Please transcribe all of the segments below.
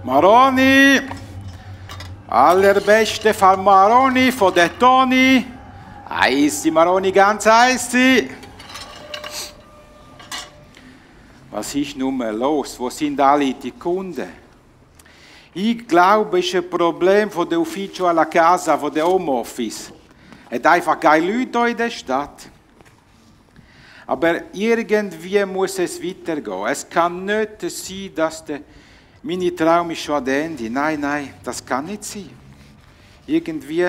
Maroni, allerbeste von Maroni, von der Toni. Eissi, Maroni, ganz eissi. Was ist nun mal los? Wo sind alle die Kunden? Ich glaube, es ist ein Problem von der Ufficio alla Casa, von der Homeoffice. Es hat einfach keine Leute hier in der Stadt. Aber irgendwie muss es weitergehen. Es kann nicht sein, dass der Mini-Traum ist schon an Ende. Nein, nein, das kann nicht sein. Irgendwie.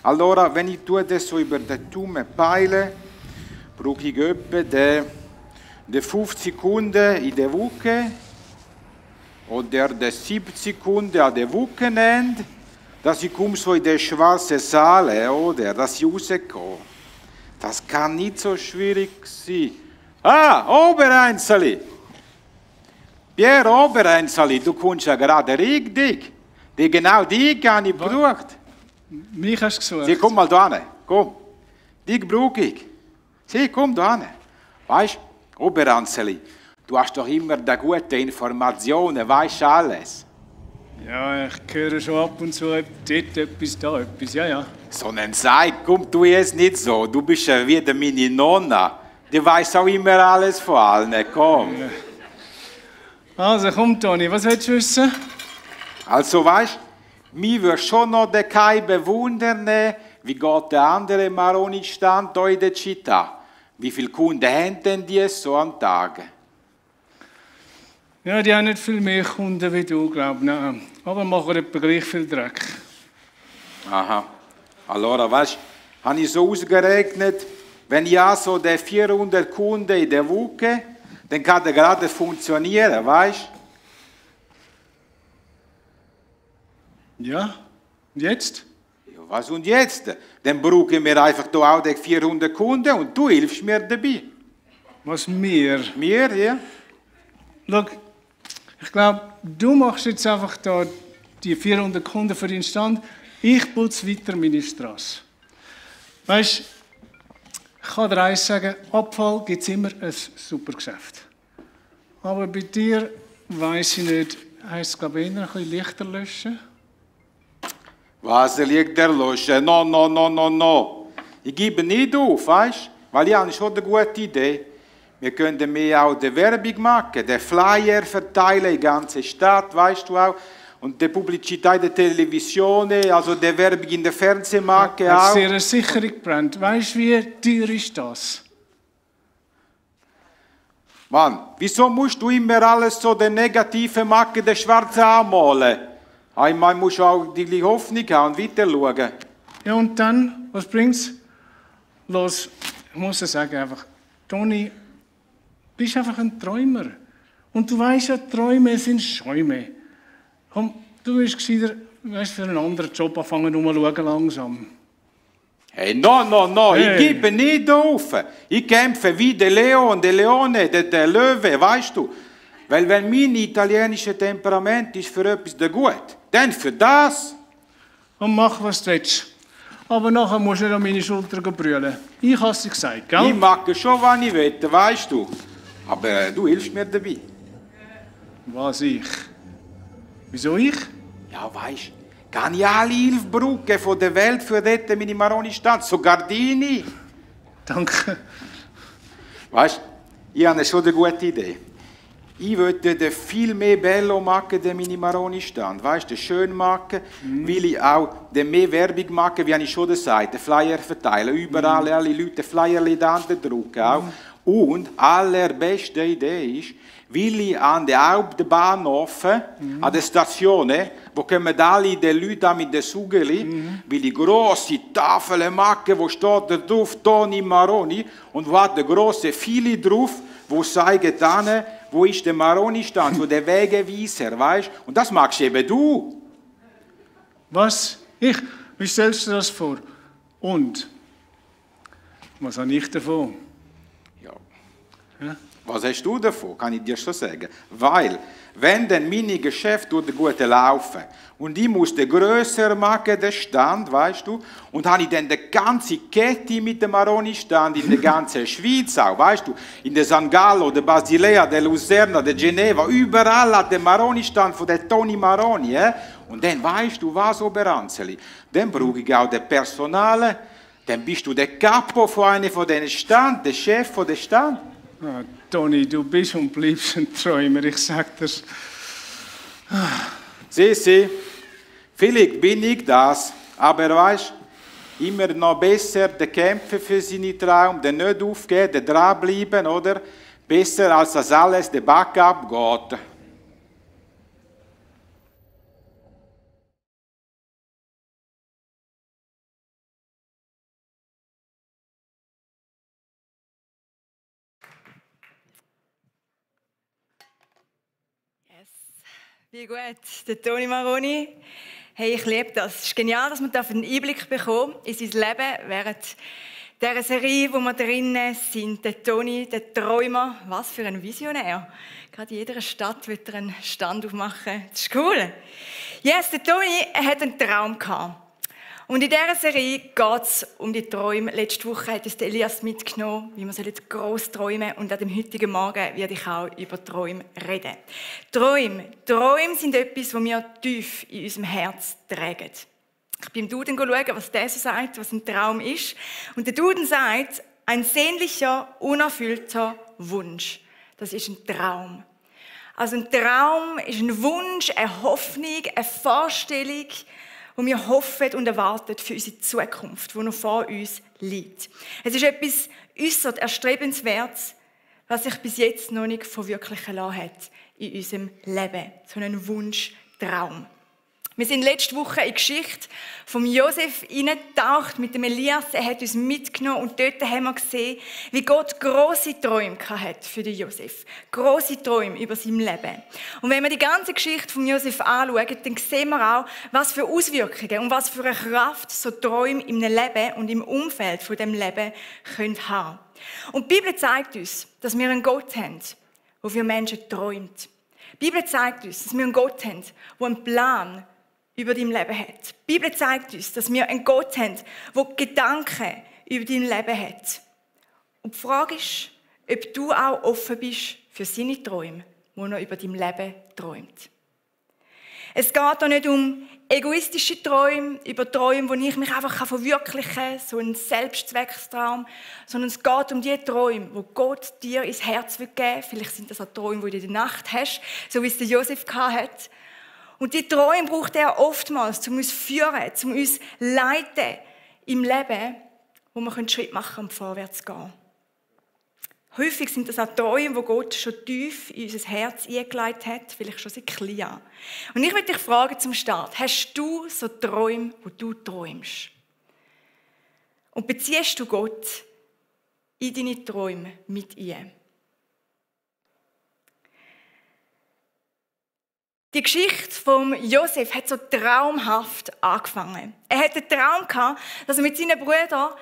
Allora, wenn ich das so über den Daumen peile, brauche ich etwa die 50 Sekunden in der Woche oder die 70 Sekunden an der Wochenende, dass ich so in den schwarzen Saal, oder, dass ich rauskomme. Das kann nicht so schwierig sein. Ah, Obereinzeli! Pierre Obereinzeli, du kommst ja gerade richtig. Genau die habe ich gebraucht. Mich hast du gesucht? Sie, komm mal da hin. Komm. Die brauche ich. Sie, komm da hin. Weißt du, Obereinzeli, du hast doch immer die guten Informationen, weißt du alles. Ja, ich höre schon ab und zu dort etwas, da etwas, ja. So ein Seid, komm, tu es nicht so. Du bist ja wieder meine Nonna. Die weiß auch immer alles von allen, komm. Also komm, Toni, was willst du wissen? Also weißt du, mich würde schon noch der Kai bewundern, wie geht der andere Maroni-Stand hier in der Città. Wie viele Kunden haben denn die so am Tag? Ja, die haben nicht viel mehr Kunden wie du, glaube ich. Aber machen etwa gleich viel Dreck. Aha. Allora, weißt du, habe ich so ausgerechnet, wenn ich so die 400 Kunden in der Woche, dann kann der gerade funktionieren, weißt du? Ja, und jetzt? Ja, was und jetzt? Dann brauchen wir einfach da auch die 400 Kunden und du hilfst mir dabei. Was mir? Mir, ja? Schau, ich glaube, du machst jetzt einfach da die 400 Kunden für den Stand. Ich putze weiter meine Straße. Weißt du, ich kann dir eins sagen, Abfall gibt es immer ein super Geschäft. Aber bei dir weiss ich nicht, heisst es glaube ich eher ein bisschen Lichter löschen? Was Lichter löschen? No. Ich gebe nicht auf, weißt du? Weil ich habe schon eine gute Idee. Wir können mehr auch die Werbung machen, den Flyer verteilen in der ganzen Stadt, weißt du auch. Und die Publizität der Television, also die Werbung in der Fernsehen machen ja, auch. Sehr eine Sicherung brennt. Weißt du, wie teuer ist das? Mann, wieso musst du immer alles so den Negativen machen, den Schwarzen anmalen? Einmal musst du auch die Hoffnung haben und weiter schauen. Ja, und dann, was bringt's? Los, ich muss dir sagen, einfach, Toni, du bist einfach ein Träumer. Und du weißt ja, Träume sind Schäume. Komm, du willst gescheiter, weißt, für einen anderen Job anfangen, umschauen langsam. Hey, no, Hey. Ich gebe nicht auf. Ich kämpfe wie der Leon, der Leone, der Löwe, weißt du. Weil wenn mein italienisches Temperament ist für etwas gut, dann für das. Und mach, was du willst. Aber nachher musst du nicht an meine Schulter brüllen. Ich habe es dir gesagt, gell? Ich mache schon, was ich will, weißt du. Aber du hilfst mir dabei. Was ich? Wieso ich? Ja, weißt du, kann ich alle Hilfe brauchen von der Welt für dort meine Maroni-Stadt, sogar deine. Danke. Weißt du, ich habe schon eine gute Idee. Ich würde viel mehr Bello machen, den meine Maroni-Stand. Weißt du, schön machen, will ich auch mehr Werbung machen, wie ich schon gesagt, den Flyer verteilen, überall alle Leute Flyer da drucken auch. Und allerbeste Idee ist, will ich an der Hauptbahnhof, an der Station, wo kommen alle die Leute mit den Sugeli, will ich grosse Tafeln machen, wo steht drauf Toni Maroni und wo hat der grosse viele drauf, wo sagen dann, wo ist der Maroni-Stand, wo der Wegeweiser, weißt? Und das magst eben du. Was? Ich? Wie stellst du das vor? Und? Was habe ich davon? Ja. Ja? Was hast du davon, kann ich dir schon sagen. Weil, wenn dann meine Geschäfte durch den Guten laufen und ich muss den grösser machen, den Stand, weißt du, und habe ich dann die ganze Kette mit dem Maroni-Stand in der ganzen Schweiz auch, weißt du, in der San Gallo, der Basilea, der Lucerna, der Geneva, überall hat der Maroni-Stand von der Toni Maroni, und dann weißt du was, Oberanzeli, dann brauche ich auch den Personal, dann bist du der Capo von einem von diesen Stand, der Chef von der Stand. Ah, Toni, du bist und bleibst ein Träumer, ich sag das. Sieh, vielleicht bin ich das, aber weißt, immer noch besser der kämpfen für seinen Traum, der nicht aufgeben, der dranbleiben, oder? Besser als das alles, der Backup geht. Wie gut, der Toni Maroni. Hey, ich liebe das. Es ist genial, dass man einen Einblick bekommen in sein Leben während dieser Serie, wo wir drinnen sind. Der Toni, der Träumer. Was für ein Visionär. Gerade in jeder Stadt wird er einen Stand aufmachen. Das ist cool. Yes, der Toni hat einen Traum gehabt. Und in dieser Serie geht es um die Träume. Letzte Woche hat uns Elias mitgenommen, wie wir gross träumen sollen. Und an dem heutigen Morgen werde ich auch über Träume reden. Träume sind etwas, das wir tief in unserem Herz tragen. Ich bin im Duden schauen, was der so sagt, was ein Traum ist. Und der Duden sagt, ein sehnlicher, unerfüllter Wunsch. Das ist ein Traum. Also ein Traum ist ein Wunsch, eine Hoffnung, eine Vorstellung, wo wir hoffen und erwarten für unsere Zukunft, die noch vor uns liegt. Es ist etwas äußerst Erstrebenswertes, was sich bis jetzt noch nicht verwirklichen lassen hat in unserem Leben. So ein Wunschtraum. Wir sind letzte Woche in die Geschichte von Josef hineingetaucht mit dem Elias. Er hat uns mitgenommen und dort haben wir gesehen, wie Gott grosse Träume hat für den Josef. Grosse Träume über sein Leben. Und wenn wir die ganze Geschichte von Josef anschauen, dann sehen wir auch, was für Auswirkungen und was für eine Kraft so Träume im Leben und im Umfeld von dem Leben können haben. Und die Bibel zeigt uns, dass wir einen Gott haben, der für Menschen träumt. Die Bibel zeigt uns, dass wir einen Gott haben, der einen Plan über dein Leben hat. Die Bibel zeigt uns, dass wir einen Gott haben, der Gedanken über dein Leben hat. Und die Frage ist, ob du auch offen bist für seine Träume, die er über dein Leben träumt. Es geht hier nicht um egoistische Träume, über Träume, wo ich mich einfach verwirklichen kann, so ein Selbstzweckstraum, sondern es geht um die Träume, wo Gott dir ins Herz geben will. Vielleicht sind das auch Träume, die du in der Nacht hast, so wie es der Josef hatte. Und die Träume braucht er oftmals, um uns zu führen, um uns zu leiten im Leben, wo wir einen Schritt machen und vorwärts gehen. Häufig sind das auch Träume, die Gott schon tief in unser Herz eingelegt hat, vielleicht schon seit klein. Und ich möchte dich fragen zum Start, hast du so Träume, wo du träumst? Und beziehst du Gott in deine Träume mit ein? Die Geschichte von Josef hat so traumhaft angefangen. Er hatte einen Traum gehabt, dass er mit seinen Brüdern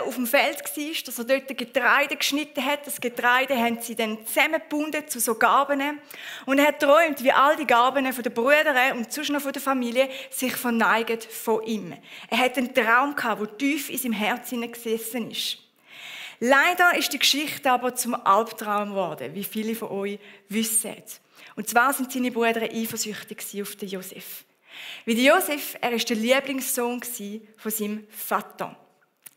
auf dem Feld war, dass er dort Getreide geschnitten hat. Das Getreide haben sie dann zusammengebunden zu so Gaben. Und er hat geträumt, wie all die Gaben von den Brüdern und sonst noch von der Familie sich verneigen von ihm. Er hat einen Traum gehabt, der tief in seinem Herzen gesessen ist. Leider ist die Geschichte aber zum Albtraum geworden, wie viele von euch wissen. Und zwar sind seine Brüder eifersüchtig auf den Josef. Weil der Josef, er war der Lieblingssohn von seinem Vater.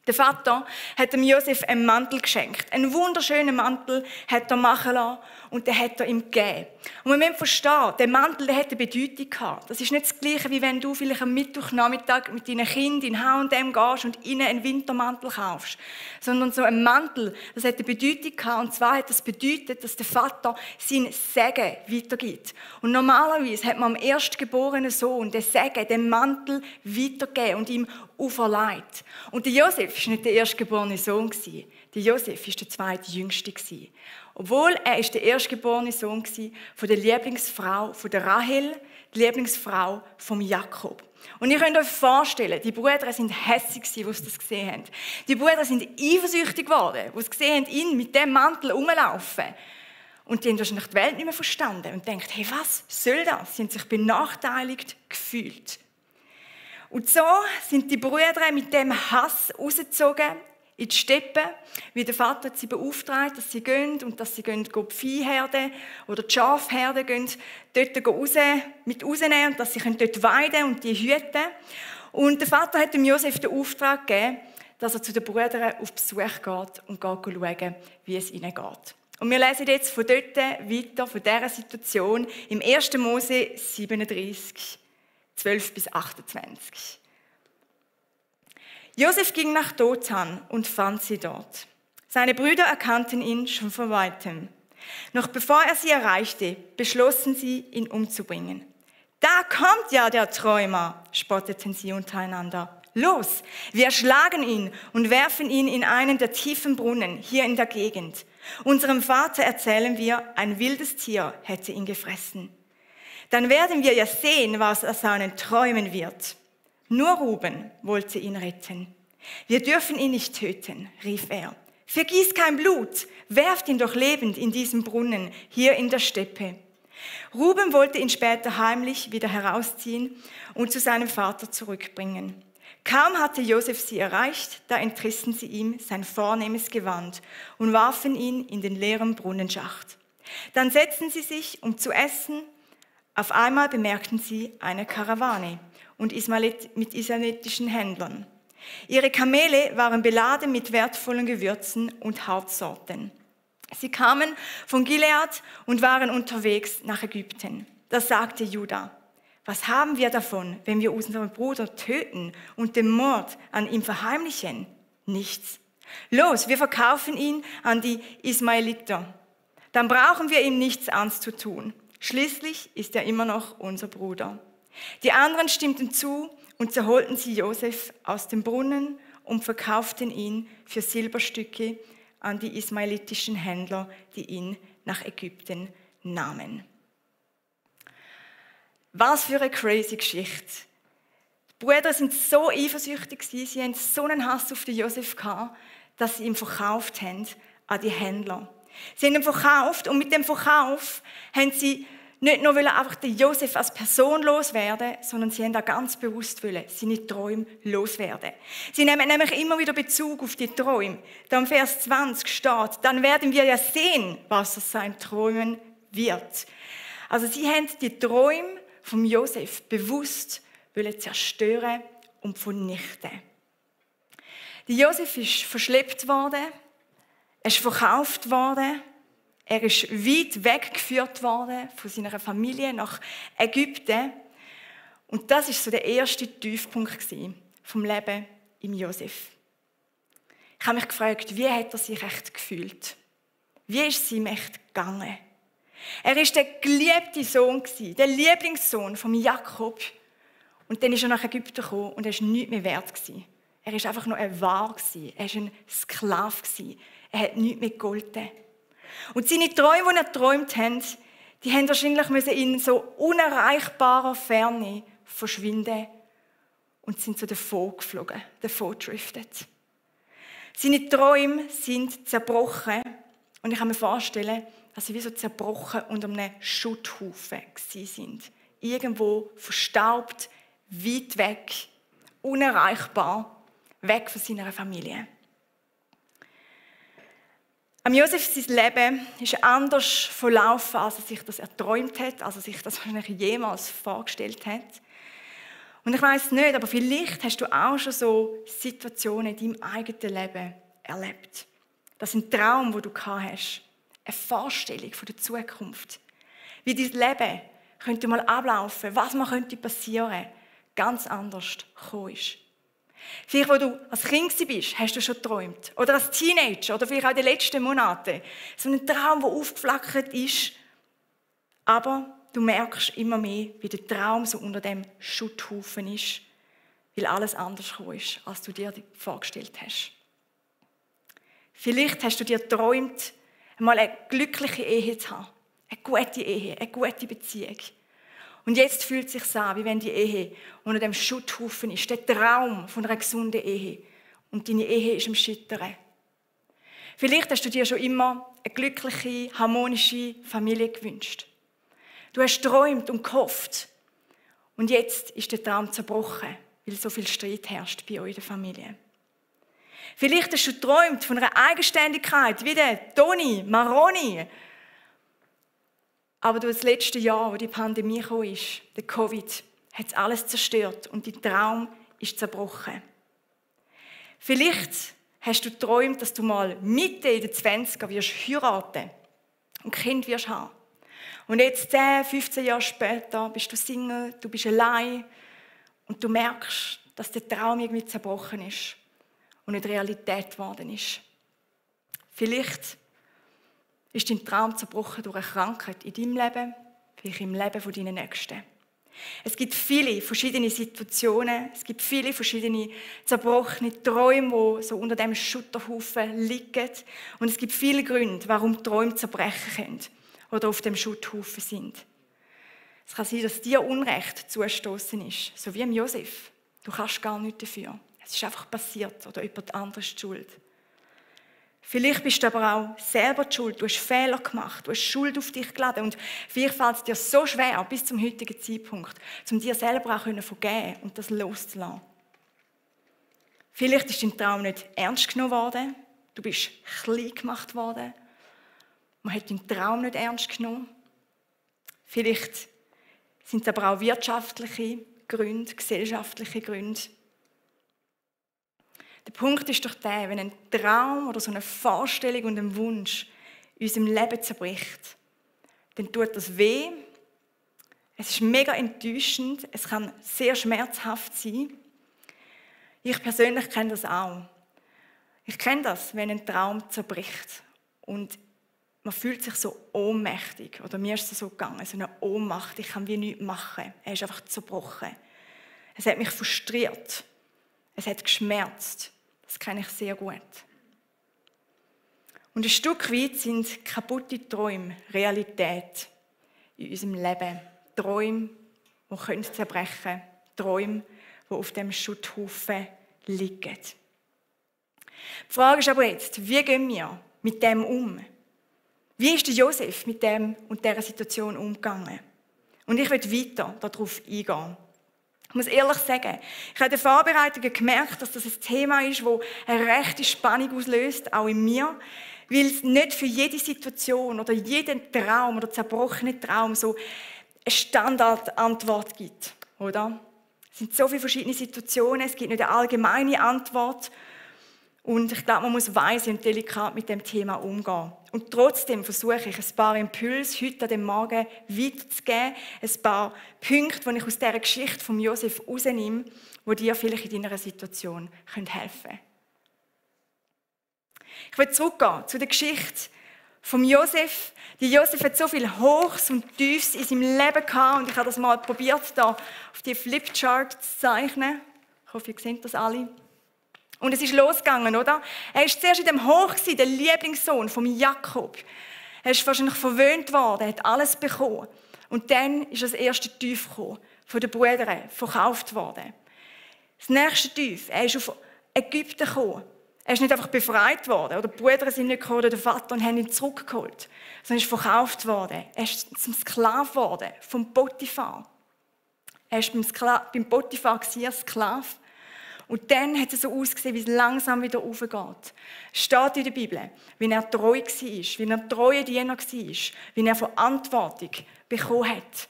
Der Vater hat dem Josef einen Mantel geschenkt. Einen wunderschönen Mantel hat er machen lassen und den hat er ihm gegeben. Und wir müssen verstehen, der Mantel, der hat eine Bedeutung gehabt. Das ist nicht das Gleiche, wie wenn du vielleicht am Mittwochnachmittag mit deinen Kindern in H&M gehst und ihnen einen Wintermantel kaufst. Sondern so ein Mantel, das hat eine Bedeutung gehabt. Und zwar hat das bedeutet, dass der Vater sein Segen weitergibt. Und normalerweise hat man am erstgeborenen Sohn den Segen, den Mantel weitergegeben und ihm auferlegt. Und der Josef war nicht der erstgeborene Sohn. Der Josef war der zweitjüngste. Obwohl er der erstgeborene Sohn war von der Lieblingsfrau von der Rahel, die Lieblingsfrau von Jakob. Und ihr könnt euch vorstellen, die Brüder sind hässig, die das gesehen haben. Die Brüder sind eifersüchtig geworden, die es gesehen haben, ihn mit dem Mantel rumlaufen. Und die haben wahrscheinlich die Welt nicht mehr verstanden und denken, hey, was soll das? Sie haben sich benachteiligt gefühlt. Und so sind die Brüder mit dem Hass rausgezogen in die Steppe, wie der Vater sie beauftragt, dass sie gehen und dass sie gehen die Viehherden oder die Schafherden gehen, dort mit rausnehmen und dass sie dort weiden und die hüten. Und der Vater hat dem Josef den Auftrag gegeben, dass er zu den Brüdern auf Besuch geht und schauen, wie es ihnen geht. Und wir lesen jetzt von dort weiter, von dieser Situation, im 1. Mose 37, 12 bis 28. Josef ging nach Dothan und fand sie dort. Seine Brüder erkannten ihn schon von weitem. Noch bevor er sie erreichte, beschlossen sie, ihn umzubringen. Da kommt ja der Träumer, spotteten sie untereinander. Los, wir schlagen ihn und werfen ihn in einen der tiefen Brunnen hier in der Gegend. Unserem Vater erzählen wir, ein wildes Tier hätte ihn gefressen. Dann werden wir ja sehen, was aus seinen Träumen wird. Nur Ruben wollte ihn retten. Wir dürfen ihn nicht töten, rief er. Vergieß kein Blut, werft ihn doch lebend in diesen Brunnen hier in der Steppe. Ruben wollte ihn später heimlich wieder herausziehen und zu seinem Vater zurückbringen. Kaum hatte Josef sie erreicht, da entrissen sie ihm sein vornehmes Gewand und warfen ihn in den leeren Brunnenschacht. Dann setzten sie sich, um zu essen. Auf einmal bemerkten sie eine Karawane mit ismaelitischen Händlern. Ihre Kamele waren beladen mit wertvollen Gewürzen und Harzsorten. Sie kamen von Gilead und waren unterwegs nach Ägypten. Da sagte Juda: Was haben wir davon, wenn wir unseren Bruder töten und den Mord an ihm verheimlichen? Nichts. Los, wir verkaufen ihn an die Ismaeliter. Dann brauchen wir ihm nichts anzutun. Schließlich ist er immer noch unser Bruder. Die anderen stimmten zu und zerholten sie Josef aus dem Brunnen und verkauften ihn für Silberstücke an die ismaelitischen Händler, die ihn nach Ägypten nahmen. Was für eine crazy Geschichte. Die Brüder sind so eifersüchtig gewesen, sie hatten so einen Hass auf den Josef gehabt, dass sie ihn verkauft haben an die Händler. Sie haben ihn verkauft und mit dem Verkauf haben sie nicht nur einfach den Josef als Person loswerden, sondern sie haben auch ganz bewusst seine Träume loswerden. Sie nehmen nämlich immer wieder Bezug auf die Träume. Da im Vers 20 steht, dann werden wir ja sehen, was aus seinen Träumen wird. Also sie haben die Träume vom Josef bewusst zerstören und vernichten. Der Josef ist verschleppt worden, er ist verkauft worden, er ist weit weggeführt worden von seiner Familie nach Ägypten. Und das ist so der erste Tiefpunkt vom Leben im Josef. Ich habe mich gefragt, wie hat er sich echt gefühlt? Wie ist es ihm echt gegangen? Er war der geliebte Sohn, der Lieblingssohn von Jakob. Und dann ist er nach Ägypten gekommen und er war nichts mehr wert. Er war einfach nur ein Ware, er war ein Sklave, er hat nichts mehr gegolten. Und seine Träume, die er geträumt hat, die haben wahrscheinlich in so unerreichbarer Ferne verschwinden und sind so davon geflogen, davon gedriftet. Seine Träume sind zerbrochen und ich kann mir vorstellen, dass sie wie so zerbrochen unter einem Schutthaufen sind. Irgendwo verstaubt, weit weg, unerreichbar, weg von seiner Familie. Am Josef sein Leben ist anders verlaufen, als er sich das erträumt hat, als er sich das wahrscheinlich jemals vorgestellt hat. Und ich weiss nicht, aber vielleicht hast du auch schon so Situationen in deinem eigenen Leben erlebt. Das ist ein Traum, den du gehabt hast. Eine Vorstellung von der Zukunft. Wie dein Leben könnte mal ablaufen, was mal könnte passieren, ganz anders gekommen ist. Vielleicht, als du als Kind bist, hast du schon geträumt. Oder als Teenager, oder vielleicht auch in den letzten Monaten. So ein Traum, der aufgeflackert ist. Aber du merkst immer mehr, wie der Traum so unter dem Schutthaufen ist, weil alles anders gekommen ist, als du dir vorgestellt hast. Vielleicht hast du dir geträumt, einmal eine glückliche Ehe zu haben. Eine gute Ehe, eine gute Beziehung. Und jetzt fühlt es sich an, wie wenn die Ehe unter dem Schutthaufen ist. Der Traum von einer gesunden Ehe. Und deine Ehe ist am Scheitern. Vielleicht hast du dir schon immer eine glückliche, harmonische Familie gewünscht. Du hast geträumt und gehofft. Und jetzt ist der Traum zerbrochen, weil so viel Streit herrscht bei euch in der Familie. Vielleicht hast du geträumt von einer Eigenständigkeit, wie der Toni Maroni. Aber durch das letzte Jahr, wo die Pandemie kam, der Covid, hat es alles zerstört und dein Traum ist zerbrochen. Vielleicht hast du geträumt, dass du mal Mitte in den 20er wirst heiraten und Kind wirst haben. Und jetzt 10, 15 Jahre später bist du Single, du bist allein und du merkst, dass der Traum irgendwie zerbrochen ist und nicht Realität geworden ist. Vielleicht ist dein Traum zerbrochen durch eine Krankheit in deinem Leben, vielleicht im Leben von deinen Nächsten. Es gibt viele verschiedene Situationen, es gibt viele verschiedene zerbrochene Träume, die so unter dem Schutterhaufen liegen. Und es gibt viele Gründe, warum Träume zerbrechen können oder auf dem Schutthaufen sind. Es kann sein, dass dir Unrecht zugestoßen ist, so wie im Josef. Du kannst gar nichts dafür. Es ist einfach passiert oder jemand anderes die Schuld. Vielleicht bist du aber auch selber die Schuld. Du hast Fehler gemacht, du hast Schuld auf dich geladen und vielleicht fällt es dir so schwer bis zum heutigen Zeitpunkt, um dir selber auch vergeben und das loszulassen. Vielleicht ist dein Traum nicht ernst genommen worden, du bist klein gemacht worden, man hat deinen Traum nicht ernst genommen. Vielleicht sind es aber auch wirtschaftliche Gründe, gesellschaftliche Gründe. Der Punkt ist doch der, wenn ein Traum oder so eine Vorstellung und ein Wunsch in unserem Leben zerbricht, dann tut das weh. Es ist mega enttäuschend, es kann sehr schmerzhaft sein. Ich persönlich kenne das auch. Ich kenne das, wenn ein Traum zerbricht und man fühlt sich so ohnmächtig. Oder mir ist es so gegangen, so eine Ohnmacht, ich kann wie nichts machen. Er ist einfach zerbrochen. Es hat mich frustriert. Es hat geschmerzt. Das kenne ich sehr gut. Und ein Stück weit sind kaputte Träume Realität in unserem Leben. Träume, die zerbrechen können. Träume, die auf dem Schutthaufen liegen. Die Frage ist aber jetzt, wie gehen wir mit dem um? Wie ist der Josef mit dem und dieser Situation umgegangen? Und ich will weiter darauf eingehen. Ich muss ehrlich sagen, ich habe in den Vorbereitungen gemerkt, dass das ein Thema ist, das eine rechte Spannung auslöst, auch in mir, weil es nicht für jede Situation oder jeden Traum oder zerbrochenen Traum so eine Standardantwort gibt, oder? Es sind so viele verschiedene Situationen, es gibt nicht eine allgemeine Antwort. Und ich glaube, man muss weise und delikat mit dem Thema umgehen. Und trotzdem versuche ich, ein paar Impulse heute an dem Morgen weiterzugeben. Ein paar Punkte, die ich aus dieser Geschichte von Josef rausnehme, die dir vielleicht in deiner Situation helfen können. Ich will zurückgehen zu der Geschichte von Josef. Der Josef hat so viel Hochs und Tiefs in seinem Leben gehabt. Und ich habe das mal probiert, da auf die Flipchart zu zeichnen. Ich hoffe, ihr seht das alle. Und es ist losgegangen, oder? Er war zuerst in dem Hoch, der Lieblingssohn von Jakob. Er ist wahrscheinlich verwöhnt worden, er hat alles bekommen. Und dann ist das erste Tief gekommen, von den Brüdern, verkauft worden. Das nächste Tief, er ist auf Ägypten gekommen. Er ist nicht einfach befreit worden, oder die Brüder sind nicht gekommen, oder der Vater, und haben ihn zurückgeholt, sondern ist verkauft worden. Er ist zum Sklav geworden, vom Potiphar. Er war beim Potiphar als Sklave. Und dann hat es so ausgesehen, wie es langsam wieder raufgeht. Es steht in der Bibel, wie er treu war, wie er treuer Diener war, wie er Verantwortung bekommen hat.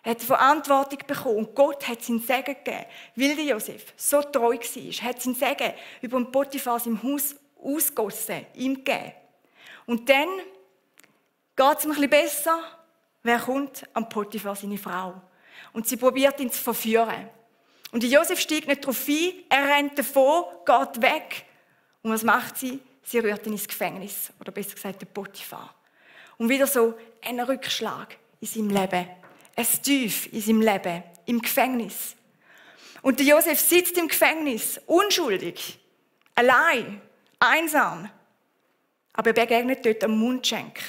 Er hat Verantwortung bekommen und Gott hat seinen Segen gegeben, weil der Josef so treu war. Hat seinen Segen über den Potiphar im Haus ausgossen, ihm gegeben. Und dann geht es ihm ein bisschen besser. Wer kommt? Am Potiphar, seine Frau. Und sie probiert ihn zu verführen. Und Josef steigt nicht darauf ein, er rennt davon, geht weg. Und was macht sie? Sie rührt ihn ins Gefängnis, oder besser gesagt, den Potiphar. Und wieder so ein Rückschlag in seinem Leben, ein Tief in seinem Leben, im Gefängnis. Und der Josef sitzt im Gefängnis, unschuldig, allein, einsam. Aber er begegnet dort einem Mundschenk.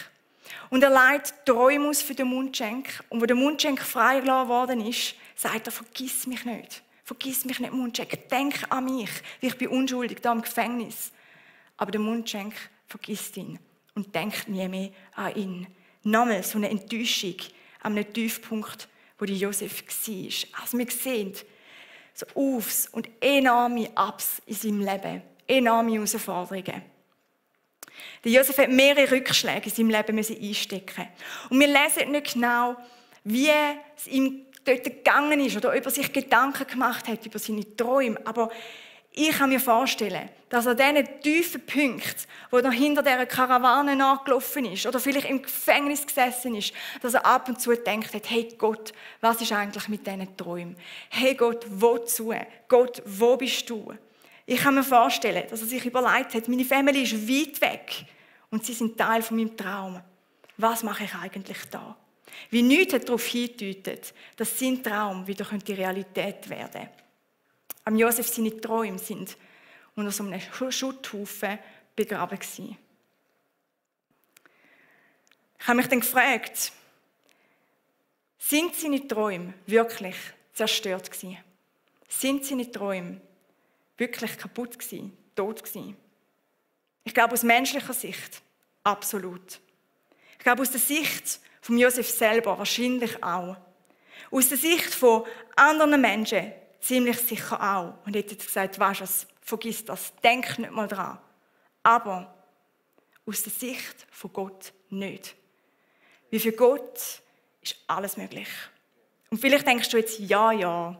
Und er leitet Träume aus für den Mundschenk. Und wo der Mundschenk freigelassen worden ist, sagt er, vergiss mich nicht. Vergiss mich nicht, Mundschenk. Denk an mich, weil ich bin unschuldig, da im Gefängnis. Aber der Mundschenk vergisst ihn und denkt nie mehr an ihn. Nochmal so eine Enttäuschung an einem Tiefpunkt, wo die Josef war. Also wir sehen so Aufs und enorme Ups in seinem Leben, enorme Herausforderungen. Der Josef hat mehrere Rückschläge in seinem Leben einstecken. Und wir lesen nicht genau, wie es ihm dort gegangen ist oder ob er sich Gedanken gemacht hat über seine Träume. Aber ich kann mir vorstellen, dass er diesen tiefen Punkt, wo er hinter dieser Karawane nachgelaufen ist oder vielleicht im Gefängnis gesessen ist, dass er ab und zu gedacht hat, hey Gott, was ist eigentlich mit diesen Träumen? Hey Gott, wozu? Gott, wo bist du? Ich kann mir vorstellen, dass er sich überlegt hat, meine Familie ist weit weg und sie sind Teil von meinem Traum. Was mache ich eigentlich da? Wie nichts hat darauf hingedeutet, dass sein Traum wieder die Realität werden könnte. Am Josef seine Träume sind unter so einem Schutthaufen begraben gewesen. Ich habe mich dann gefragt, sind seine Träume wirklich zerstört gewesen? Sind seine Träume wirklich kaputt gewesen, tot gewesen? Ich glaube, aus menschlicher Sicht absolut. Ich glaube, aus der Sicht von Josef selber wahrscheinlich auch. Aus der Sicht von anderen Menschen ziemlich sicher auch. Und hätte gesagt, weisst du was, vergiss das, denk nicht mal dran. Aber aus der Sicht von Gott nicht. Weil für Gott ist alles möglich. Und vielleicht denkst du jetzt, ja.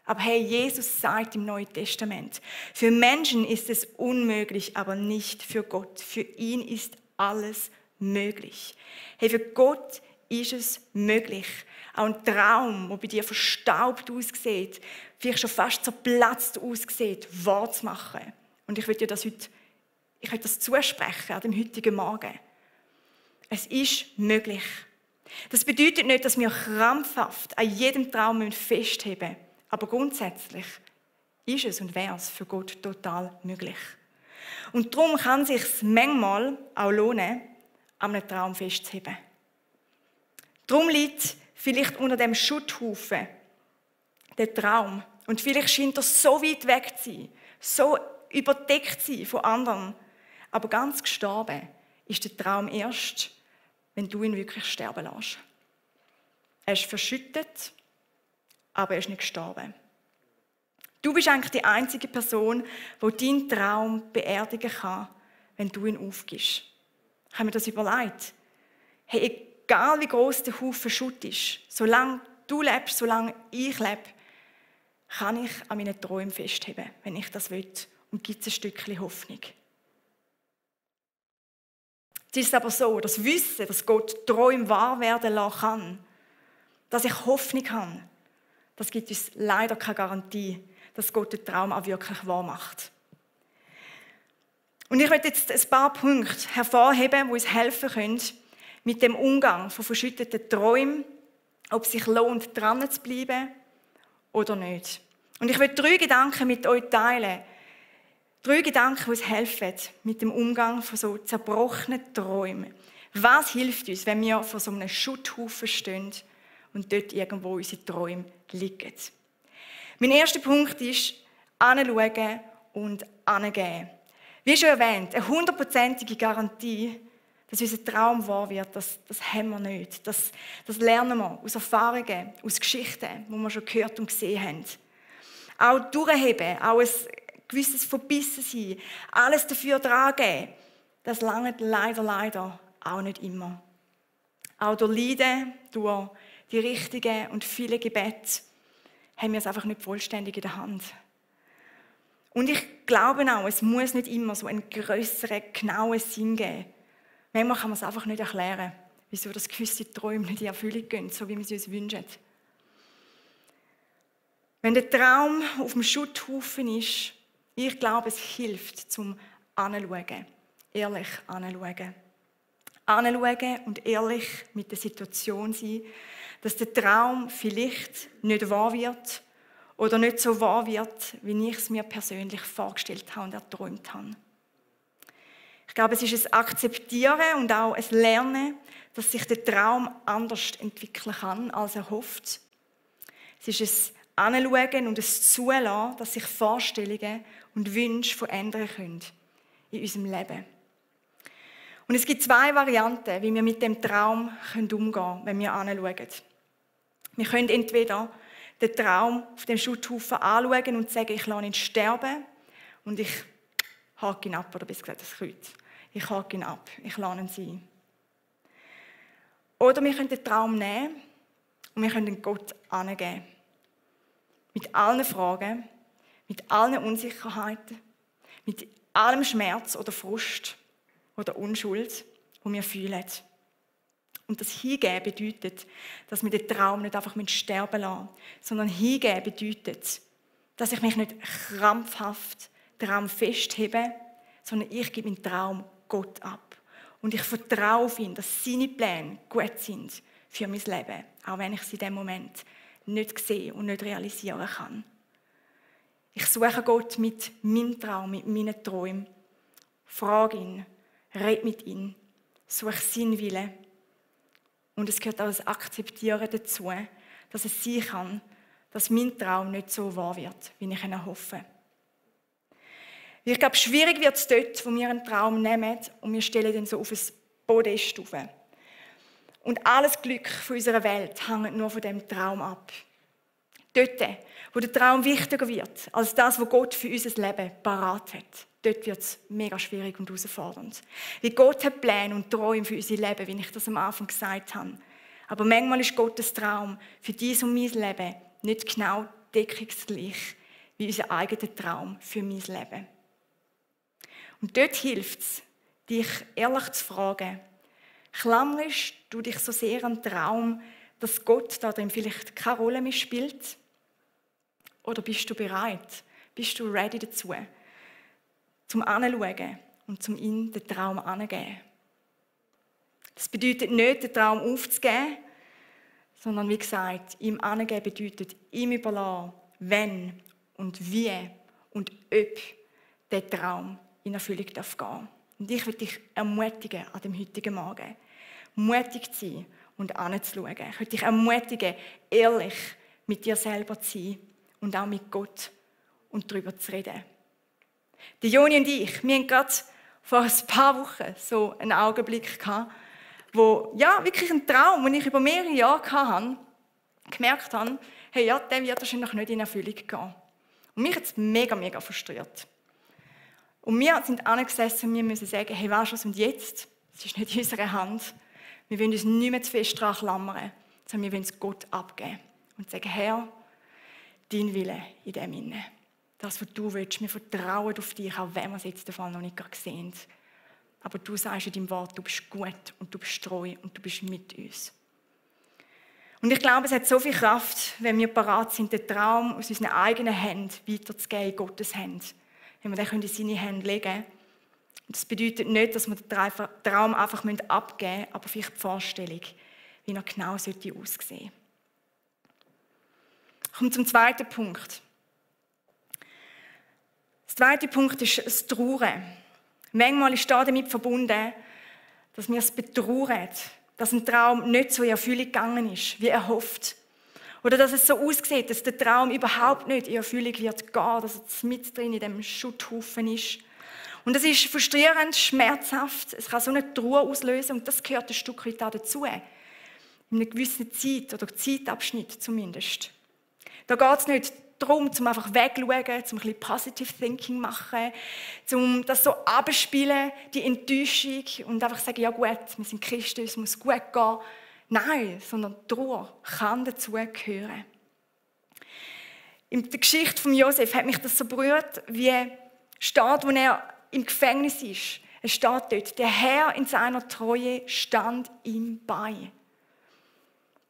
Aber hey, Jesus sagt im Neuen Testament, für Menschen ist es unmöglich, aber nicht für Gott. Für ihn ist alles möglich. Hey, für Gott ist es möglich, auch ein Traum, der bei dir verstaubt aussieht, vielleicht schon fast zerplatzt aussieht, wahrzumachen. Und ich will dir das heute, zusprechen an dem heutigen Morgen. Es ist möglich. Das bedeutet nicht, dass wir krampfhaft an jedem Traum festheben müssen. Aber grundsätzlich ist es und wäre es für Gott total möglich. Und darum kann es sich manchmal auch lohnen, an einem Traum festzuheben. Darum liegt vielleicht unter dem Schutthaufen der Traum. Und vielleicht scheint er so weit weg zu sein, so überdeckt zu sein von anderen. Aber ganz gestorben ist der Traum erst, wenn du ihn wirklich sterben lässt. Er ist verschüttet, aber er ist nicht gestorben. Du bist eigentlich die einzige Person, die deinen Traum beerdigen kann, wenn du ihn aufgibst. Ich habe mir das überlegt. Hey, egal wie groß der Haufen Schutt ist, solange du lebst, solange ich lebe, kann ich an meinen Träumen festheben, wenn ich das will. Und gibt es ein Stückchen Hoffnung. Es ist aber so, das Wissen, dass Gott Träume wahr werden lassen kann, dass ich Hoffnung habe, das gibt uns leider keine Garantie, dass Gott den Traum auch wirklich wahr macht. Und ich möchte jetzt ein paar Punkte hervorheben, die uns helfen können, mit dem Umgang von verschütteten Träumen, ob es sich lohnt, dran zu bleiben oder nicht. Und ich will 3 Gedanken mit euch teilen. 3 Gedanken, die uns helfen mit dem Umgang von so zerbrochenen Träumen. Was hilft uns, wenn wir vor so einem Schutthaufen stehen und dort irgendwo unsere Träume liegen? Mein erster Punkt ist, hinschauen und hingeben. Wie schon erwähnt, eine 100%ige Garantie, dass unser Traum wahr wird, das haben wir nicht. Das lernen wir aus Erfahrungen, aus Geschichten, die wir schon gehört und gesehen haben. Auch durchheben, auch ein gewisses Verbissensein, alles dafür tragen, das langt leider auch nicht immer. Auch durch Leiden, durch die richtigen und vielen Gebete haben wir es einfach nicht vollständig in der Hand. Und ich glaube auch, es muss nicht immer so einen grösseren, genauen Sinn geben. Manchmal kann man es einfach nicht erklären, wieso das gewisse Träume nicht in Erfüllung gehen, so wie wir sie uns wünschen. Wenn der Traum auf dem Schutthaufen ist, ich glaube, es hilft zum Anschauen, ehrlich anschauen. Anschauen und ehrlich mit der Situation sein, dass der Traum vielleicht nicht wahr wird oder nicht so wahr wird, wie ich es mir persönlich vorgestellt habe und erträumt habe. Ich glaube, es ist ein Akzeptieren und auch ein Lernen, dass sich der Traum anders entwickeln kann, als er hofft. Es ist ein Anschauen und ein Zulassen, dass sich Vorstellungen und Wünsche verändern können in unserem Leben. Und es gibt 2 Varianten, wie wir mit dem Traum umgehen können, wenn wir anschauen. Wir können entweder den Traum auf dem Schutthaufen anschauen und sagen, ich lasse ihn sterben und ich hake ihn ab, oder besser gesagt, das Kreuz. Ich hake ihn ab, ich lasse ihn sein. Oder wir können den Traum nehmen und wir können ihn Gott angeben. Mit allen Fragen, mit allen Unsicherheiten, mit allem Schmerz oder Frust oder Unschuld, die wir fühlen. Und das Hingeben bedeutet, dass wir den Traum nicht einfach sterben lassen, sondern Hingeben bedeutet, dass ich mich nicht krampfhaft daran festhebe, sondern ich gebe meinen Traum Gott ab. Und ich vertraue auf ihn, dass seine Pläne gut sind für mein Leben, auch wenn ich sie in diesem Moment nicht sehe und nicht realisieren kann. Ich suche Gott mit meinem Traum, mit meinen Träumen, frage ihn, rede mit ihm, suche seinen Willen. Und es gehört auch das Akzeptieren dazu, dass es sein kann, dass mein Traum nicht so wahr wird, wie ich ihn hoffe. Ich glaube, schwierig wird es dort, wo wir einen Traum nehmen und wir stellen ihn so auf ein Podest auf. Und alles Glück von unserer Welt hängt nur von diesem Traum ab. Dort, wo der Traum wichtiger wird, als das, was Gott für unser Leben parat hat, dort wird es mega schwierig und herausfordernd. Weil Gott hat Pläne und Träume für unser Leben, wie ich das am Anfang gesagt habe. Aber manchmal ist Gottes Traum für dies und mein Leben nicht genau deckungsgleich wie unser eigener Traum für mein Leben. Und dort hilft es, dich ehrlich zu fragen, klammerst du dich so sehr an den Traum, dass Gott darin vielleicht keine Rolle mehr spielt? Oder bist du bereit? Bist du ready dazu, zum Anschauen und zum ihm den Traum anzugeben? Das bedeutet nicht, den Traum aufzugeben, sondern wie gesagt, ihm angeben bedeutet, ihm überlassen, wenn und wie und ob der Traum in Erfüllung gehen darf. Und ich will dich ermutigen an dem heutigen Morgen, mutig zu sein und anzuschauen. Ich will dich ermutigen, ehrlich mit dir selber zu sein und auch mit Gott und darüber zu reden. Die Joni und ich, wir hatten gerade vor ein paar Wochen so einen Augenblick gehabt, wo, ja, wirklich ein Traum, den ich über mehrere Jahre hatte, gemerkt habe, hey, ja, der wird wahrscheinlich nicht in Erfüllung gehen. Und mich hat es mega, mega frustriert. Und wir sind angesessen und wir müssen sagen, hey, weißt du was, und jetzt? Es ist nicht in unserer Hand. Wir wollen uns nicht mehr zu fest daran klammern, sondern wir wollen es Gott abgeben. Und sagen, Herr, dein Wille in dem Inne. Das, was du willst, wir vertrauen auf dich, auch wenn wir es jetzt davon noch nicht gerade sehen. Aber du sagst in deinem Wort, du bist gut und du bist treu und du bist mit uns. Und ich glaube, es hat so viel Kraft, wenn wir bereit sind, den Traum aus unseren eigenen Händen weiterzugeben in Gottes Hände. Wenn wir den in seine Hände legen können. Das bedeutet nicht, dass wir den Traum einfach abgeben müssen, aber vielleicht die Vorstellung, wie er genau aussehen sollte. Ich komme zum zweiten Punkt. Der zweite Punkt ist das Trauern. Manchmal ist damit verbunden, dass wir es betrauern, dass ein Traum nicht so in Erfüllung gegangen ist, wie erhofft. Oder dass es so aussieht, dass der Traum überhaupt nicht in Erfüllung wird gehen, dass er mit drin in dem Schutthaufen ist. Und das ist frustrierend, schmerzhaft, es kann so eine Trauer auslösen und das gehört ein Stück weit auch dazu. In einer gewissen Zeit oder Zeitabschnitt zumindest. Da geht es nicht darum, zum einfach wegschauen, zum ein bisschen Positive Thinking machen, zum das so abspielen, die Enttäuschung und einfach sagen, ja gut, wir sind Christen, es muss gut gehen. Nein, sondern Trauer kann dazu gehören. In der Geschichte von Josef hat mich das so berührt, wie steht, wo er im Gefängnis ist. Es steht dort, der Herr in seiner Treue stand ihm bei.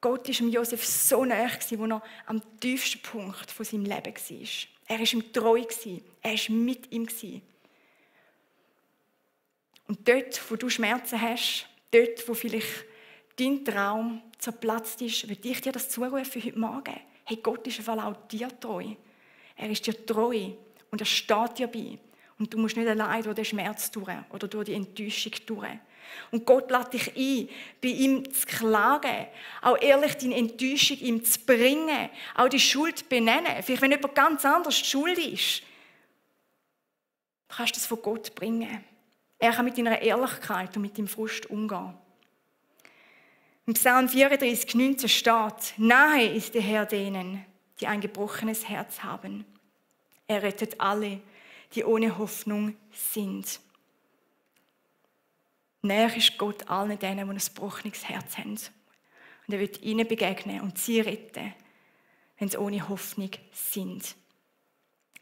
Gott war Josef so nahe, als er am tiefsten Punkt von seinem Leben war. Er war ihm treu, er war mit ihm. Und dort, wo du Schmerzen hast, dort, wo vielleicht dein Traum zerplatzt ist, will ich dir das zurufen heute Morgen. Hey, Gott ist im Fall auch dir treu. Er ist dir treu und er steht dir bei. Und du musst nicht allein durch den Schmerz durch oder durch die Enttäuschung durch. Und Gott lädt dich ein, bei ihm zu klagen, auch ehrlich deine Enttäuschung ihm zu bringen, auch die Schuld benennen. Vielleicht, wenn jemand ganz anders die Schuld ist, kannst du das von Gott bringen. Er kann mit deiner Ehrlichkeit und mit deinem Frust umgehen. Im Psalm 34, 19 steht: Nahe ist der Herr denen, die ein gebrochenes Herz haben. Er rettet alle, die ohne Hoffnung sind. Näher ist Gott allen denen, die ein gebrochenes Herz haben. Und er wird ihnen begegnen und sie retten, wenn sie ohne Hoffnung sind.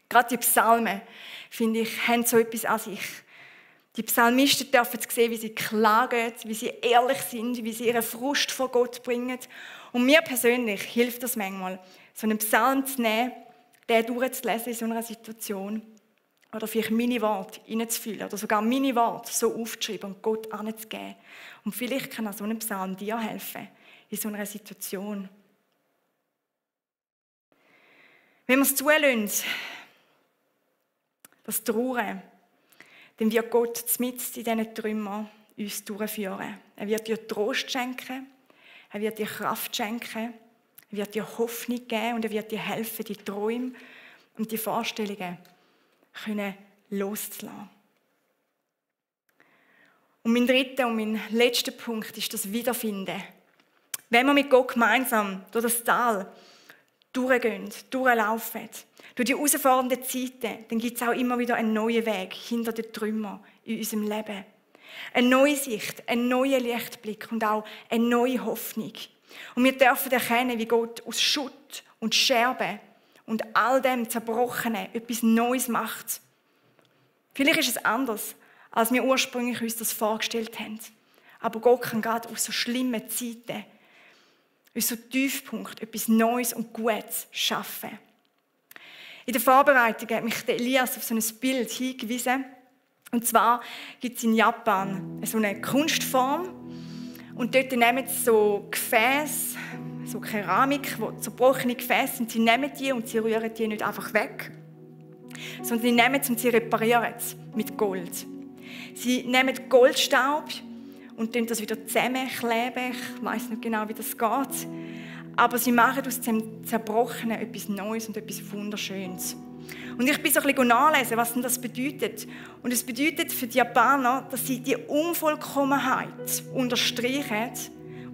Gerade die Psalmen, finde ich, haben so etwas an sich. Die Psalmisten dürfen sehen, wie sie klagen, wie sie ehrlich sind, wie sie ihren Frust vor Gott bringen. Und mir persönlich hilft das manchmal, so einen Psalm zu nehmen, den durchzulesen in so einer Situation. Oder vielleicht meine Worte reinzufüllen oder sogar meine Worte so aufzuschreiben und Gott anzugeben. Und vielleicht kann auch so ein Psalm dir helfen in so einer Situation. Wenn wir es zulassen, das Trauern, dann wird Gott mitten in diesen Trümmern uns durchführen. Er wird dir Trost schenken, er wird dir Kraft schenken, er wird dir Hoffnung geben und er wird dir helfen, die Träume und die Vorstellungen loszulassen. Und mein dritter und mein letzter Punkt ist das Wiederfinden. Wenn wir mit Gott gemeinsam durch das Tal durchgehen, durchlaufen, durch die herausfordernden Zeiten, dann gibt es auch immer wieder einen neuen Weg hinter den Trümmern in unserem Leben. Eine neue Sicht, einen neuen Lichtblick und auch eine neue Hoffnung. Und wir dürfen erkennen, wie Gott aus Schutt und Scherben und all dem Zerbrochenen etwas Neues macht. Vielleicht ist es anders, als wir ursprünglich uns das vorgestellt haben. Aber Gott kann gerade aus so schlimmen Zeiten, aus so Tiefpunkten etwas Neues und Gutes schaffen. In der Vorbereitung hat mich Elias auf so ein Bild hingewiesen. Und zwar gibt es in Japan so eine Kunstform. Und dort nehmen sie so Gefäße, so Keramik, so zerbrochene Gefäße, und sie nehmen die und sie rühren die nicht einfach weg, sondern sie nehmen sie und sie reparieren es mit Gold. Sie nehmen Goldstaub und dann das wieder zusammenkleben. Ich weiss nicht genau, wie das geht. Aber sie machen aus dem Zerbrochenen etwas Neues und etwas Wunderschönes. Und ich bin so ein bisschen nachlesen, was denn das bedeutet. Und es bedeutet für die Japaner, dass sie die Unvollkommenheit unterstreichen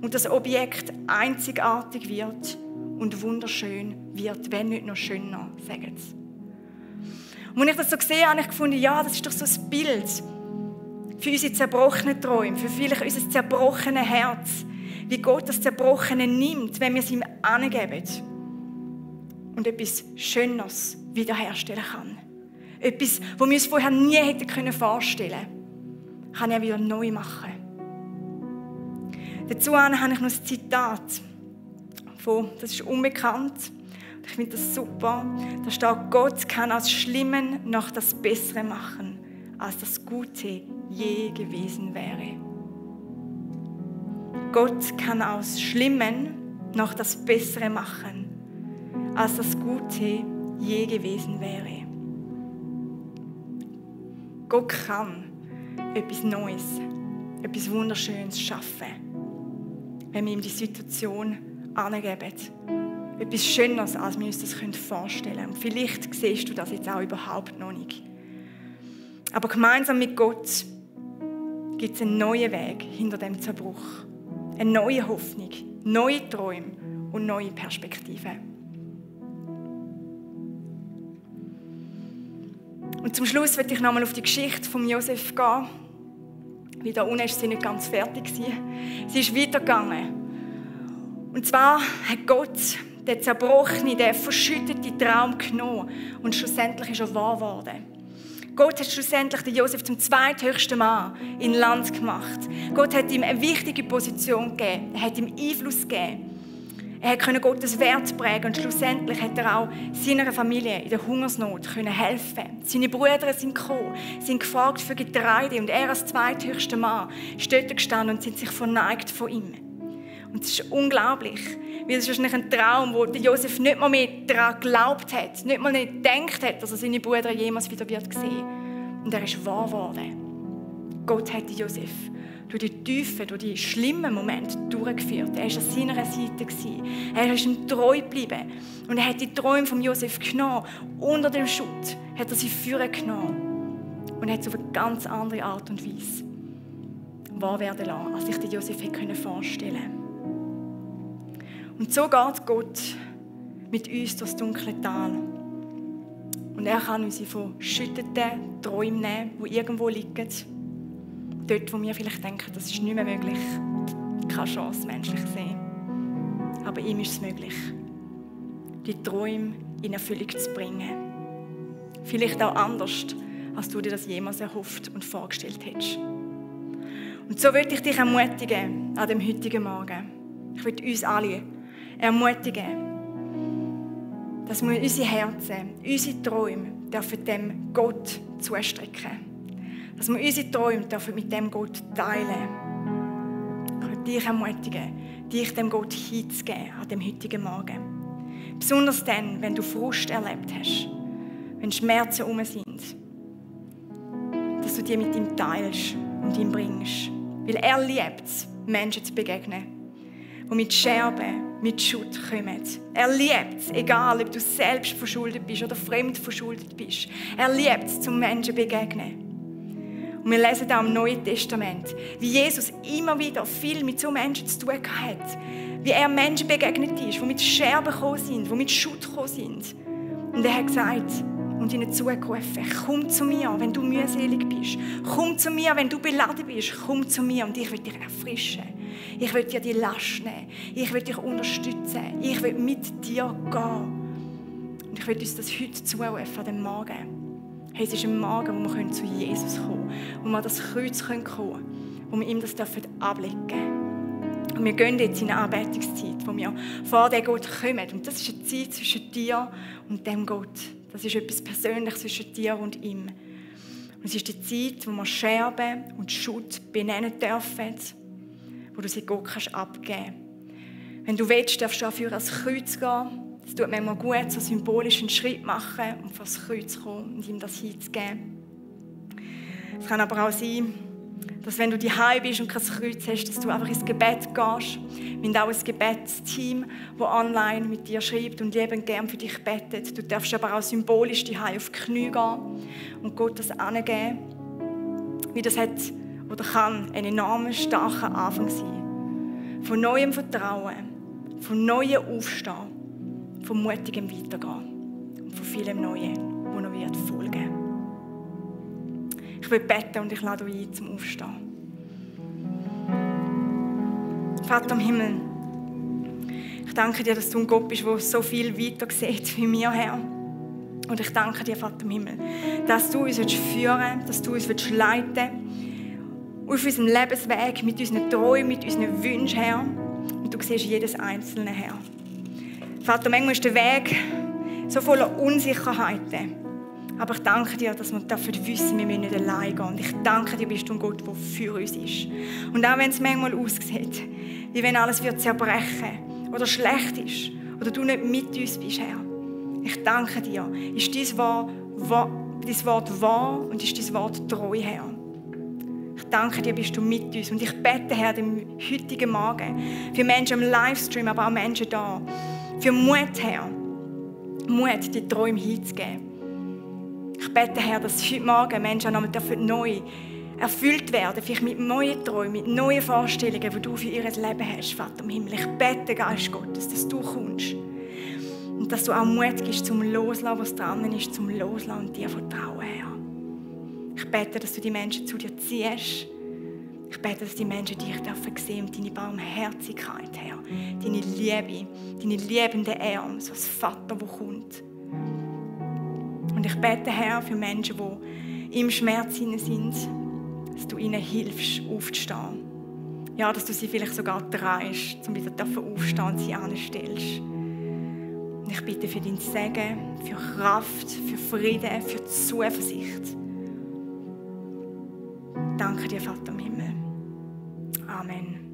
und das Objekt einzigartig wird und wunderschön wird, wenn nicht noch schöner, sagen sie. Und als ich das so gesehen habe, habe ich gefunden, ja, das ist doch so ein Bild für unsere zerbrochenen Träume, für vielleicht unser zerbrochenes Herz, wie Gott das Zerbrochene nimmt, wenn wir es ihm angeben und etwas Schönes wiederherstellen kann. Etwas, das wir uns vorher nie hätten vorstellen können, kann er wieder neu machen. Dazu habe ich noch ein Zitat das ist unbekannt. Ich finde das super. Da steht: Gott kann aus Schlimmen noch das Bessere machen, als das Gute je gewesen wäre. Gott kann aus Schlimmen noch das Bessere machen, als das Gute je gewesen wäre. Gott kann etwas Neues, etwas Wunderschönes schaffen, wenn wir ihm die Situation angeben. Etwas Schöneres, als wir uns das vorstellen können. Und vielleicht siehst du das jetzt auch überhaupt noch nicht. Aber gemeinsam mit Gott gibt es einen neuen Weg hinter dem Zerbruch. Eine neue Hoffnung, neue Träume und neue Perspektiven. Und zum Schluss möchte ich nochmal auf die Geschichte von Josef gehen. Weil da unten war sie nicht ganz fertig. Sie ist weitergegangen. Und zwar hat Gott den zerbrochenen, den verschütteten Traum genommen und schlussendlich ist er wahr geworden. Gott hat schlussendlich den Josef zum zweithöchsten Mann in Land gemacht. Gott hat ihm eine wichtige Position gegeben. Er hat ihm Einfluss gegeben. Er konnte Gottes Wert prägen und schlussendlich hat er auch seiner Familie in der Hungersnot helfen. Seine Brüder sind gekommen, sind gefragt für Getreide und er als zweithöchster Mann ist dort gestanden und sind sich verneigt von ihm. Und es ist unglaublich, weil es ist wahrscheinlich ein Traum, wo Josef nicht mal mehr daran geglaubt hat, nicht mal nicht gedacht hat, dass er seine Brüder jemals wieder sehen wird. Und er ist wahr geworden. Gott hat Josef durch die Tiefen, durch die schlimmen Momente durchgeführt. Er war an seiner Seite. Er ist ihm treu geblieben. Und er hat die Träume von Josef genommen. Unter dem Schutt hat er sie führen genommen. und hat es auf eine ganz andere Art und Weise wahr werden lassen, als sich der Josef hätte vorstellen können. Und so geht Gott mit uns durch das dunkle Tal. Und er kann uns von verschütteten Träumen nehmen, die irgendwo liegen. Dort, wo wir vielleicht denken, das ist nicht mehr möglich. Keine Chance, menschlich gesehen. Aber ihm ist es möglich, die Träume in Erfüllung zu bringen. Vielleicht auch anders, als du dir das jemals erhofft und vorgestellt hättest. Und so möchte ich dich ermutigen an dem heutigen Morgen. Ich möchte uns alle ermutigen, dass wir unsere Herzen, unsere Träume dürfen dem Gott zustrecken. Dass wir unsere Träume dürfen mit dem Gott teilen. Ich möchte dich ermutigen, dich dem Gott hinzugeben an dem heutigen Morgen. Besonders dann, wenn du Frust erlebt hast, wenn Schmerzen herum sind, dass du die mit ihm teilst und ihm bringst. Weil er liebt es, Menschen zu begegnen, die mit Scherben, mit Schutt kommen. Er liebt es, egal ob du selbst verschuldet bist oder fremd verschuldet bist. Er liebt es, zum Menschen zu begegnen. Und wir lesen auch im Neuen Testament, wie Jesus immer wieder viel mit so Menschen zu tun hat. Wie er Menschen begegnet ist, die mit Scherben gekommen sind, die mit Schutt gekommen sind. Und er hat gesagt und ihnen zugerufen, komm zu mir, wenn du mühselig bist. Komm zu mir, wenn du beladen bist. Komm zu mir und ich will dich erfrischen. Ich will dir die Last nehmen. Ich will dich unterstützen. Ich will mit dir gehen. Und ich will uns das heute zurufen, an dem Morgen. Hey, es ist ein Morgen, wo wir zu Jesus kommen können. Wo wir das Kreuz kommen können. Wo wir ihm das ablegen dürfen. Und wir gehen jetzt in eine Anbetungszeit, wo wir vor den Gott kommen. Und das ist eine Zeit zwischen dir und dem Gott. Das ist etwas Persönliches zwischen dir und ihm. Und es ist die Zeit, wo wir Scherben und Schutt benennen dürfen, wo du sie Gott abgeben kannst. Wenn du willst, darfst du auch für das Kreuz gehen. Es tut manchmal gut, so symbolisch einen Schritt machen und vor das Kreuz kommen und ihm das hinzugeben. Es kann aber auch sein, dass wenn du daheim bist und kein Kreuz hast, dass du einfach ins Gebet gehst. Wir haben auch ein Gebetsteam, das online mit dir schreibt und liebend gern für dich betet. Du darfst aber auch symbolisch daheim auf die Knie gehen und Gott das angeben. Wie das hat oder kann ein enorm starker Anfang sein. Von neuem Vertrauen, von neuem Aufstehen, von mutigem Weitergehen und von vielem Neuen, das noch wird folgen. Ich will beten und ich lade euch ein zum Aufstehen. Vater im Himmel, ich danke dir, dass du ein Gott bist, der so viel weiter sieht wie mir, Herr. Und ich danke dir, Vater im Himmel, dass du uns führen willst, dass du uns leiten willst, auf unserem Lebensweg, mit unseren Träumen, mit unseren Wünschen, Herr. Und du siehst jedes einzelne, Herr. Vater, manchmal ist der Weg so voller Unsicherheiten. Aber ich danke dir, dass wir dafür wissen, wir müssen nicht allein gehen. Und ich danke dir, bist du ein Gott, der für uns ist. Und auch wenn es manchmal aussieht, wie wenn alles wird zerbrechen oder schlecht ist oder du nicht mit uns bist, Herr. Ich danke dir. Ist dein Wort wahr und ist dein Wort treu, Herr. Ich danke dir, bist du mit uns. Und ich bete, Herr, dem heutigen Morgen für Menschen im Livestream, aber auch Menschen da, für Mut, Herr. Mut, die Träume hinzugeben. Ich bete, Herr, dass heute Morgen Menschen auch nochmal neu erfüllt werden, vielleicht mit neuen Träumen, mit neuen Vorstellungen, die du für ihr Leben hast, Vater im Himmel. Ich bete, Geist Gottes, dass du kommst und dass du auch Mut gibst zum Loslassen, was dran ist, zum Loslassen und dir vertrauen, Herr. Ich bete, dass du die Menschen zu dir ziehst. Ich bete, dass die Menschen dich dürfen sehen und deine Barmherzigkeit, Herr, deine Liebe, deine liebende Arme, so als Vater, der kommt. Und ich bete, Herr, für Menschen, die im Schmerz sind, dass du ihnen hilfst, aufzustehen. Ja, dass du sie vielleicht sogar drehst, um wieder aufzustehen und sie anstellst. Und ich bitte für dein Segen, für Kraft, für Frieden, für Zuversicht. Danke dir, Vater im Himmel. Amen.